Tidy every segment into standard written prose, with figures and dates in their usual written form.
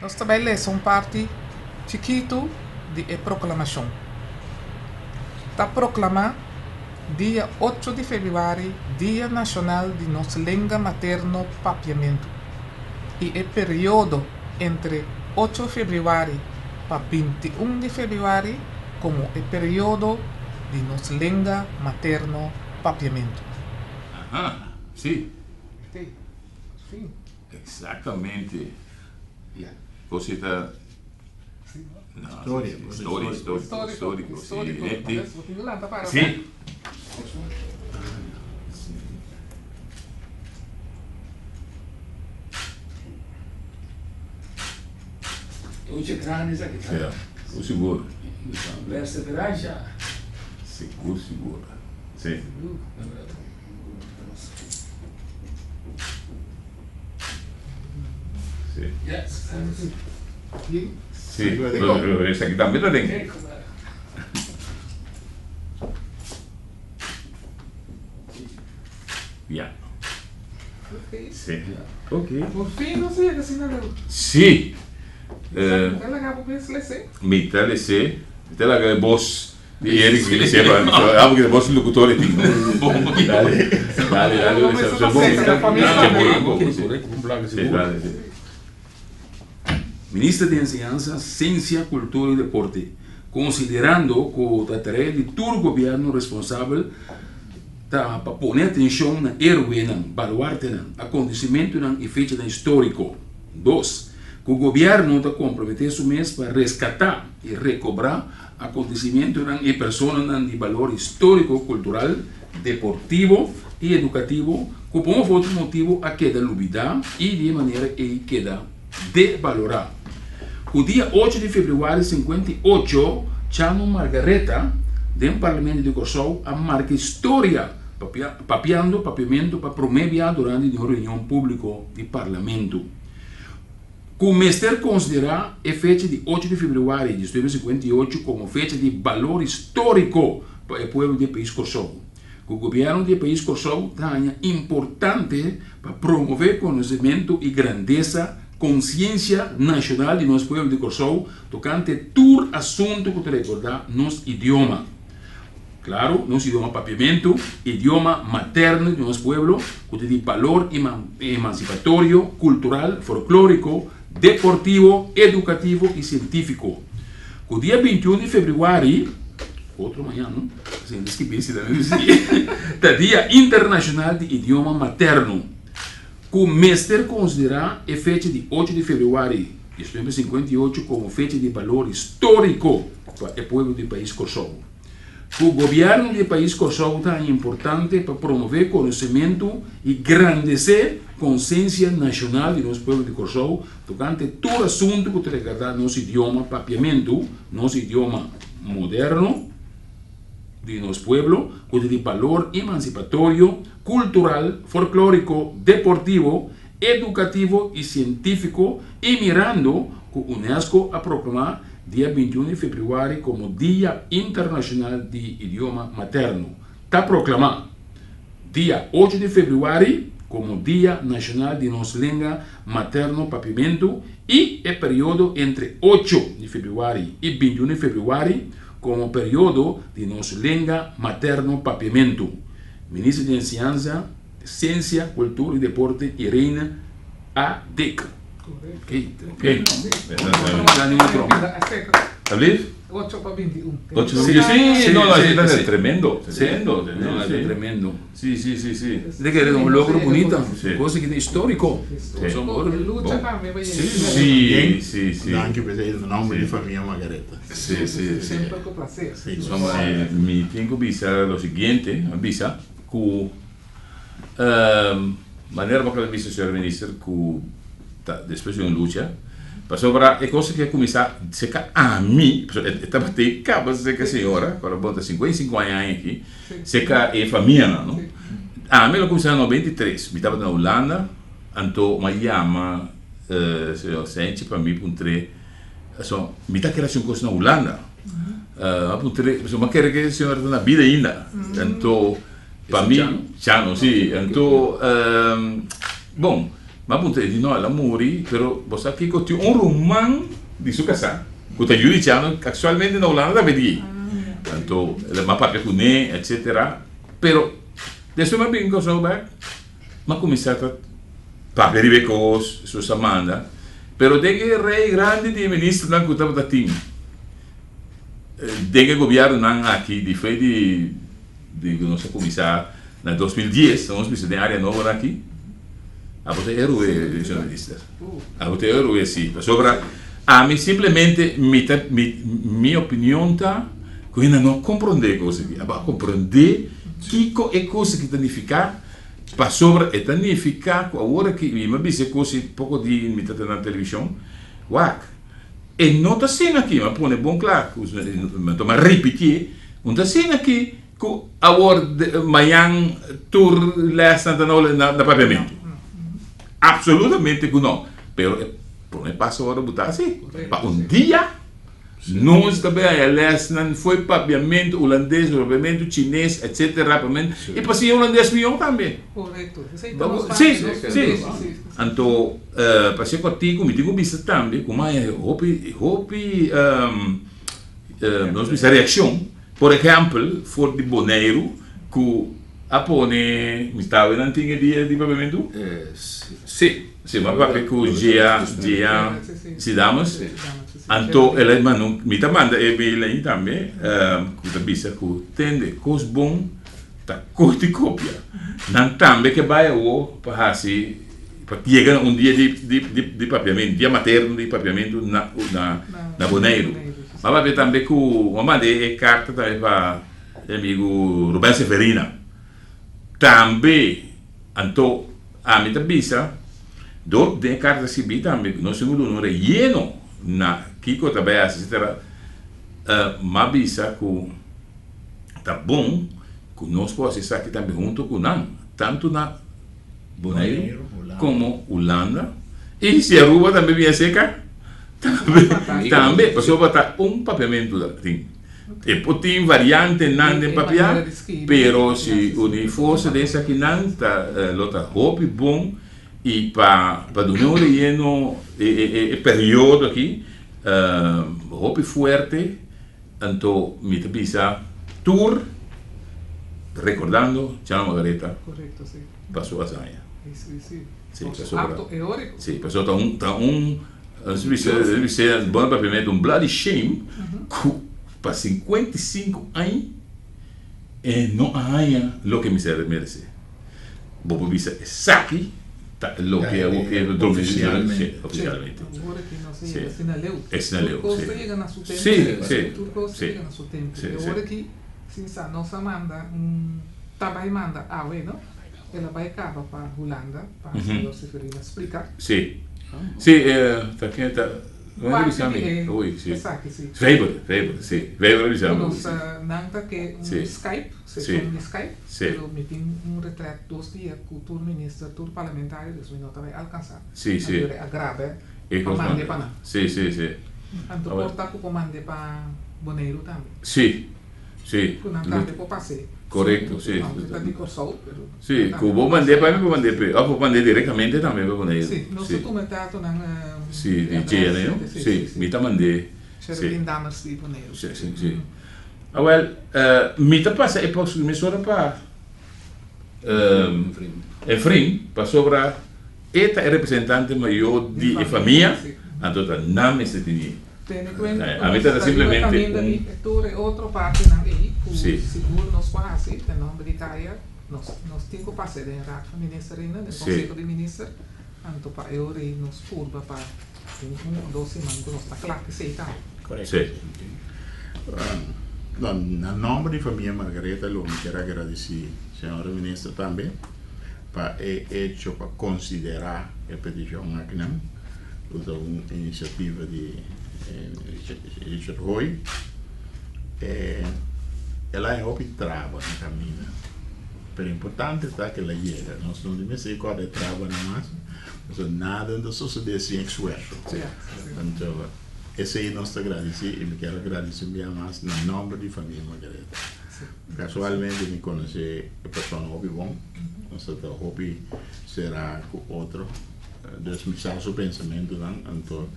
Nos ta bai lesa un parti chikitu di e proklamashon. Ta proklamá dia ocho di febrüari Dia Nashonal di nos lenga materno Papiamentu i e periodo entre ocho febrüari pa 21 di febrüari komo e periodo di nos lenga materno Papiamentu. Aha, si. Te, fin. Exactamente. Cos ta Historia. Historia, Histórico, histórico, sí. histórico. Este, Bo tin ku lanta para. sí. Ocho grande esaki ta. Ja, o sigur. Perseveransha. Sigur, sigur. Sí. Sí. Yes. Sí. Sí, pero esaki tambe ta den. Ja. Ok. Sí. Ok. Por fin nos yega asina leu. Sí. Eh, Ta laga bo mes lese. Mi ta lese, mi ta laga e bos di Eric mi lese pa ah porque bos locutor e tin. Dale, dale, dale, Bo lesa. mester ta Bon, sesa na familia Seguro, tambe. bon, sí. Correcto, un placa Sí, seguro. dale, sí. Minister di Enseñansa, Siensia, Kultura i Deporte, konsiderando ku ta tarea di tur gobièrnu responsabel ta pa pone atenshon na héroenan, baluartenan, akontesimentunan i fechanan históriko. Dos, ku gobièrnu ta komprometé su mes pa reskatá i rekobrá akontesimentunan i personanan di balor históriko, kultural, deportivo i edukativo ku pa un òf otro motibu a keda lubidá i di e manera ei keda debalorá. Ku dia ocho di febrüari 58 Chano Margaretha den Parlamento di Kòrsou a marka historia papiando papiamentu pa promé bia durante di un reunion públiko di Parlamento. Ku mester konsiderá e fecha di ocho di febrüari di 1958 komo fecha di balor históriko pa e pueblo di e pais Kòrsou. Ku gobièrnu di e pais Kòrsou ta haña importante pa promové konosementu i grandesa konsiensia nashonal di nos pueblo di Kòrsou tokante tur asuntu ku ta rekordá nos idioma. Klaru, nos idioma papiamentu, idioma materno di nos pueblo, ku ta di balor emansipatorio, kultural, folklóriko, deportivo, edukativo i sientífiko. Ku dia 21 di febrüari, otro mañan, no? Asina ta skibí si tambe si, ta Dia Internashonal di Idioma Materno, ku mester konsiderá e fecha di ocho di febrüari di 1958 komo fecha di balor históriko pa e pueblo di pais Kòrsou. Ku gobièrnu di e pais Kòrsou ta haña importante pa promové konosementu i grandesé konsiensia nashonal di nos pueblo di Kòrsou tokante tur asuntu ku ta regardá nos idioma papiamentu, nos idioma moderno di nos pueblo ku ta di balor emansipatorio, kultural, folklóriko, deportivo, edukativo i sientífiko i mirando ku unesco a proklamá dia 21 di febrüari komo Dia Internashonal di Idioma Materno, ta proklamá dia ocho di febrüari komo Dia Nashonal di nos Lenga Materno Papiamentu i e periodo entre ocho di febrüari i 21 di febrüari komo periodo di nos Lenga Materno Papiamentu. Minister di Enseñansa, Siensia, Kultura i Deporte Irene A. Dik. Ok. Alsjeblieft. 8 pa 21. Ocho pa 21. Sí, no, no, sí, sí, tremendo. Tremendo, No, sí. tremendo. Sí, sí, sí, sí. De que un logro bunita, Sí. cosa que histórico. Sí. Lucha tambe pa Sí, Sí, sí, sí. Dank u presidente, na nòmber di famia Margaretha. Sí, sí, sí. Semper ku plaser. Sí. Sí, mi tin ku bisa lo siguiente, bisa ku manera bo a bisa señor minister ku ta despues di un lucha pasobra e cosa ke a kuminsá serka ami pasobra e tabata e kaba serka e señora ku ora bo ta 55 aña aki serka e famianan no ami lo kuminsá na 93 mi tabata na Hulanda anto mi a yama señor Senchi pa mi puntr'é pasobra mi ta kere hasi un kos na Hulanda mi a puntr'é pasobra mi a kere ku e señora ta na bida ainda anto Pa mi, Chano, si. Anto, bon, M'a puntra e di no, el a muri, pero bo sa kiko? Tin un ruman di su kasá ku ta yu di Chano aktualmente na Hulanda tambe di ei. Anto el a papia kuné etsetera, pero despues m'a bin Kòrsou bèk, m'a kuminsá ta papia riba e kos, sus a manda, pero den e rei grandi di e ministernan ku tabata tin den e gobièrnunan aki di fe di di ku nos a kuminsá na 2010, nos bisa den área nobo aki, abo ta héroe, señor minister. Abo ta héroe, sí. Pasobra ami simplemente mi ta mi mi opinion ta ku hende no a komprondé e kos aki. Abo a komprondé kiko e kos aki ta nifiká, pasobra e ta nifiká ku awor aki, mi a bisa e kos poko di mi ta na televishon, wak, E no ta asina aki, mi a pone bon kla, mi a tuma ripitié, no ta asina aki ku awor mañan tur lèsnan ta na na papiamentu. Apsolutamente ku no. Pero e promé paso ora bo ta hasi, pa un dia nos ta bai haña lèsnan fo'i papiamentu hulandes, papiamentu chines, etsetera, i pa siña hulandes mihó tambe. Sí, sí. Anto Pasobra kòrtiku mi tin ku bisa tambe ku maya hopi hopi nos bisa reakshon. Por ehèmpel for di Boneiru ku a pone mi ta nan tin e dia di papiamentu? Si. Si mi a papia ku Gea Gea Sidamus anto el a manda un mi ta manda e mail ahi tambe ku ta bisa ku tende kos bon Ta kos di kopia. Nan tambe ke bai awo pa hasi, pa yega na un dia di di papiamentu, dia materno di papiamentu na na Boneiru. M'a papia tambe ku, m'a manda e karta tambe pa e amigu Ruben Seferina. Tambe, anto ami ta bisa, dor den e karta skibí tambe ku nos tin ku duna un reyeno na kiko ta bai hasi etcetera, m'a bisa ku. Ta bon ku nos por hasi esaki tambe huntu ku nan, tantu na Boneiru komo Hulanda i si Aruba tambe bini aserka tambe, tambe pasobra ta un papiamentu ta tin. E por tin variantenan den papia, pero si uni forsa den esakinan ta lo ta hopi bon i pa pa duna un reyeno e periodo aki hopi fuerte. Anto mi ta bisa tur recordando Chano Margaretha pa su hazaña. Sí, pasobra, sí, pasobra ta un, ta un, nos bisa, nos bisa bon papiamento, un bloody shame cu pa 55 aña e no a haña loke mester merece. Bo por bisa esaki ta loke a word e Oficialmente. Oficialmente. Awor aki nos a Sí. yega asina leu. Asina Tur leu, kos sí. ta yega na su tempo. Sí, sí, Tur kos ta sí. yega na su tempo. Sí, I sí. awor aki sin sa nos a manda un ta bai manda awe no. El a bai kaba pa Hulanda pa señor Seferina splika. Sí. Sí, ta ken ta Parti di e esaki si. Weber, Weber, si. Weber a bisa mi. Nos nan ta ke un Skype, seshon di Skype, pero mi tin un retret dos dia ku tur minister, tur parlamentario, dus mi no ta bai alkansa. Si, si. Anto a grabe pa mande pa nan. Si, si, si. Anto por ta ku por mande pa Boneiru tambe. Si. Sí. Ku nan tambe por pas'é. Korekto, sí. Aunke ta di Kòrsou, pero. Sí, ku bo mand'é pa mi por mand'é p'e. Òf bo mand'é direktamente tambe pa Boneiru. Sí, nos ta tuma e datonan. Sí, di GNO. Sí, mi ta mand'é. Sherilyn Dammers di Boneiru. Sí, sí, sí. Awèl, mi ta pasa e próksimo mesora pa Efrain, pasobra e ta e representante mayó di e famia, anto ta nan mester tenié. Tene kuenta ku A mi nos ta ta riba simplemente kaminda un di e tur e otro partinan ei ku Sí. sigur nos por hasi den nomber di Kaya. Nos nos tin ku pasa den Raad van Minister ainda, den Sí. Konseho di Minister. Anto pa e ora ei nos purba pa den un o dos siman ku nos ta kla ku esei tambe. Korekto. Sí. No, na nomber di famia Margaretha lo mi kier agradeci señora Minister tambe pa e hecho pa considera e peticion akinan. Ku ta un inisiativa di Richard Hoy. El a hopi traba na kaminda, pero importante ta ku el a yega. Nos no tin mester kòrda e trabanan mas, pasobra nada no ta sosodé sin esfuerso. Anto esei nos ta gradisí i mi kier a gradisí un bia mas na nòmber di famia Margaretha. Kasualmente mi konosé e persona hopi bon, nos ta hopi será ku otro. Dus mi sa su pensamentunan, anto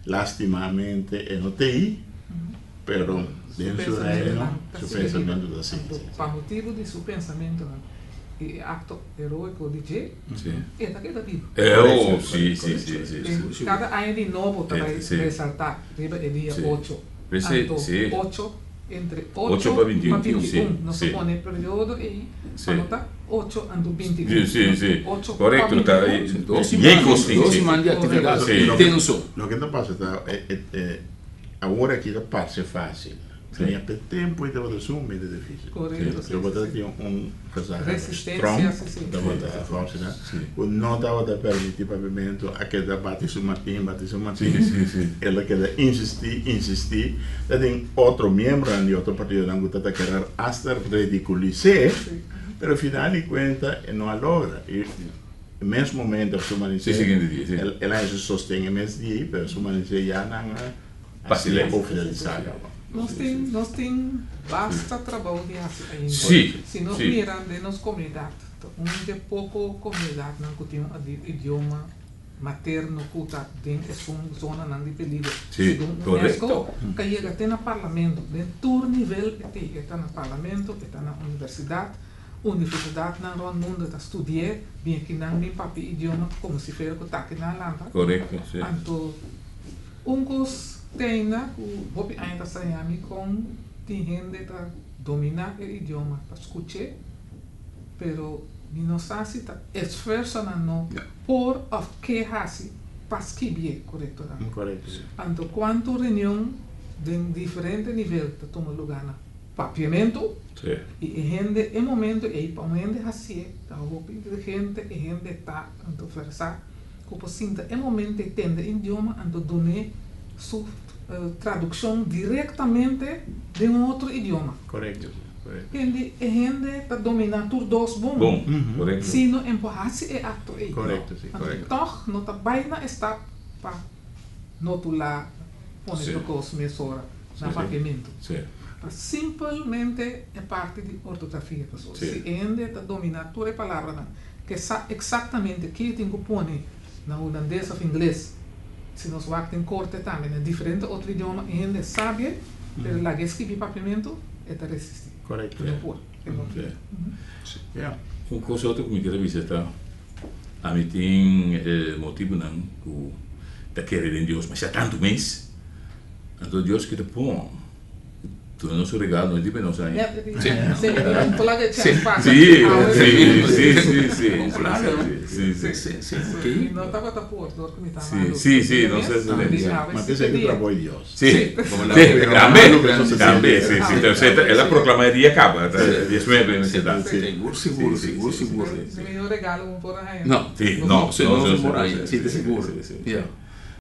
lastimamente e no t'ei, pero den su reino su pensamentu ta sigui. Pa motibu di su pensamentunan i e akto heroiko di dje, e ta keda bibu. Den kada aña di nobo ta bai resaltá riba e dia ocho. Anto ocho entre ocho pa 21. Nos ta pone e periodo ei pa no ta ocho anto 21. Ocho pa 21. Dos siman di aktividat intenso. Loke ta pasa ta awor aki ta parse fásil. Tenía pe tempo y tabata sumamente difícil. Correcto, sí. Tabata tin un gezaghebber Resistencia, strong, sí, sí. tabata forse, cu no tabata permiti papiamento a keda bati su martin, bati su martin. Sí, sí, sí. El a keda insisti, insisti. Ta tin otro miembronan di otro partidonan cu tata kerer hasta ridiculis'é, pero final di cuenta e no a logra. Y e mes momento su manisé, Sí, siguiente dia, sí. el a haci su sosten e mes dia, pero su manisé ya nan a Basilea. Nos tin nos tin basta trabou di hasi ainda. Sí, Si nos sí. mira den nos komunidat, ta un di e poko komunidatnan ku tin un idioma materno ku ta den esun zonanan di peligro. Sí, Segun korekto. UNESCO, ka yega te na parlamento, den tur nivel e tin. E ta na parlamento, e ta na universidat. Universidatnan rònt mundu ta studi'é, bin akinan bin papia idioma komo si fuera ku ta akinan lanta. Korekto, sí. Anto. Un kos teina ku hopi aña ta saña mi kon tin hende ta dominá e idioma, ta skuch'é, pero mi no sa si ta esfuersonan no por òf ke hasi pa skibié korektonan. Anto kuantu reunion den diferente nivel ta tuma lugá na Papiamentu i e hende e momento ei pa un hende hasié ta hopi inteligente, e hende ta anto versá. Ku por sinta e momento e tende e idioma anto dun'é su tradukshon direktamente den un otro idioma. Korekto, korekto. Hende, e hende ta dominá tur dos bon. Bon, korekto. Si no en por hasi e akto ei. Korekto, si, Anto korekto. tòg no ta bai na e stap pa notulá, pone tur kos mesora na papiamentu. Si. Ta simpelmente e parti di ortografia. Pasobra si e hende ta dominá tur e palabranan. Ke sa eksaktamente ke tin ku pone na hulandes òf ingles. Si nos wak den korte tambe na diferente otro idioma e hende sabie, pero laga e skibi papiamentu e ta resistí. Korekto. E no por, e no kier. Ya. Un kos otro ku mi kier a bisa ta, ami tin e motibunan ku ta kere den Dios masha tantu mes, anto Dios ke ta pon. Duna nos un regalo, no di nos aña. Sí, sí, sí, sí, sí, sí, sí, sí. No tabata por dor ku mi ta Sí, sí, sí, no sé, sí. Ma te esei trabou di Dios. Sí, sí, tambe, tambe, sí, sí. Entonces, el a proclama e dia caba, 19, Sí, sigur, sigur, sigur, sigur. Mi mihor regalo un por haña. No, Sí, no, no, no, no, sí, sigur. Sí, sí. Ja.